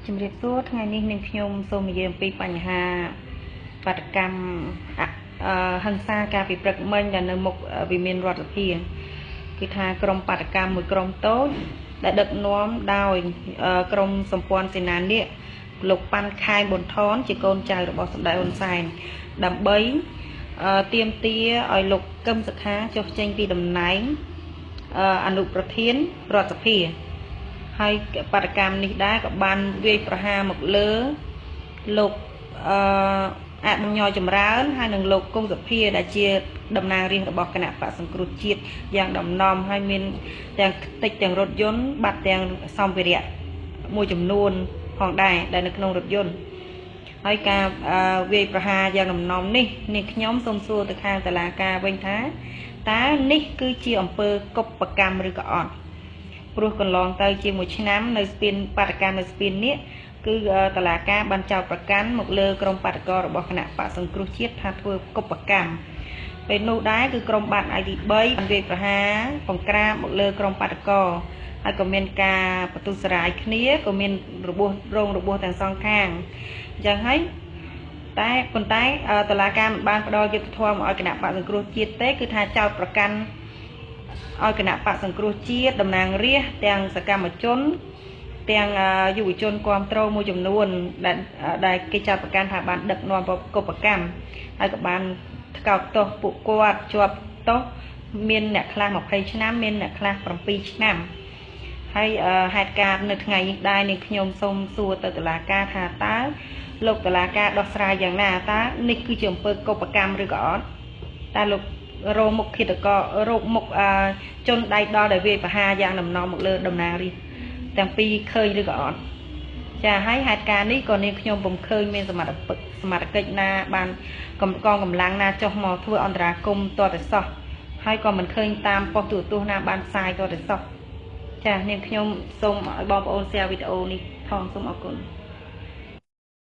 ជំរាបសួរថ្ងៃនេះនាងខ្ញុំសូមនិយាយអំពីបញ្ហាបាតកម្មហិង្សាកាលពីព្រឹកមិញដែលនៅមុខវិមានរដ្ឋសភាគឺថាក្រុមបាតកម្មមួយក្រុមតូចដែលដឹកនាំដោយក្រុមសម្ព័ន្ធសេនានាគលោកប៉ាន់ខែប៊ុនថនជាកូនចៅរបស់សម្ដេចហ៊ុនសែនដើម្បីទាមទារឲ្យលោកកឹមសុខាចុះចេញពីតំណែងអនុប្រធានរដ្ឋសភាហើយបាតកម្មនេះដែរក៏បានវាយប្រហារមកលើលោកអឺអនុញចម្រើនហើយនឹងលោកគង់សភាដែលជាតំណាងរាស្ត្ររបស់គណៈបកសង្គ្រោះជាតិយ៉ាងដំណំហើយមានទាំងខ្ទេចទាំងរថយន្តបាត់ទាំងសម្ភារៈមួយចំនួនផងដែរដែលនៅក្នុងរថយន្តហើយការវាយប្រហារយ៉ាងដំណំនេះនេះខ្ញុំសូមសួរទៅខាងតុលាការវិញថាតើនេះគឺជាអំពើកុបកម្មឬក៏អត់ព្រោះកន្លងទៅជាមួយឆ្នាំនៅស្ពានបាតកម្មនៅស្ពាននេះគឺតឡាការបានចោទប្រកាន់មកលើក្រុមបាតកោរបស់គណៈបកសង្គ្រោះជាតិថាធ្វើកុបកម្មពេលនោះដែរគឺក្រុមបាត ID 3បានវាយប្រហារបង្ក្រាបមកលើក្រុមបាតកោហើយក៏មានការបន្ទុះសារាយគ្នាក៏មានរបួសរងរបួសទាំងសងខាងអញ្ចឹងហើយតែប៉ុន្តែតឡាការមិនបានផ្ដល់យុត្តិធម៌មកឲ្យគណៈបកសង្គ្រោះជាតិទេគឺថាចោទប្រកាន់ឲ្យគណៈបកសង្គ្រោះជាតិតំណាងរាស្ត្រទាំងសកម្មជនទាំងយុវជនគាំទ្រមួយចំនួនដែលគេចាត់ប្រកាន់ថាបានដឹកនាំកុបកម្មហើយក៏បានថ្កោលទោសពួកគាត់ជាប់ទោសមានអ្នកខ្លះ20ឆ្នាំមានអ្នកខ្លះ7ឆ្នាំហើយហេតុការណ៍នៅថ្ងៃនេះដែរនេះខ្ញុំសូមសួរទៅតុលាការថាតើលោកតុលាការដោះស្រាយយ៉ាងណាតើនេះគឺជាអំពើកុបកម្មឬក៏អត់តើលោករោមុខឃាតកររោគមុខជនដៃដល់ដែលវាយប្រហារយ៉ាងដំណំមកលើតំណាងរាស្ត្រទាំងពីរឃើញឬក៏អត់ចាហើយហេតុការណ៍នេះក៏នាងខ្ញុំពុំឃើញមានសមត្ថកិច្ចណាបានកងកម្លាំងណាចុះមកធ្វើអន្តរាគមន៍តតែសោះហើយក៏មិនឃើញតាមប៉ុស្តិ៍ទូរទស្សន៍ណាបានផ្សាយតតែសោះចានាងខ្ញុំសូមឲ្យបងប្អូន share វីដេអូនេះផងសូមអរគុណ។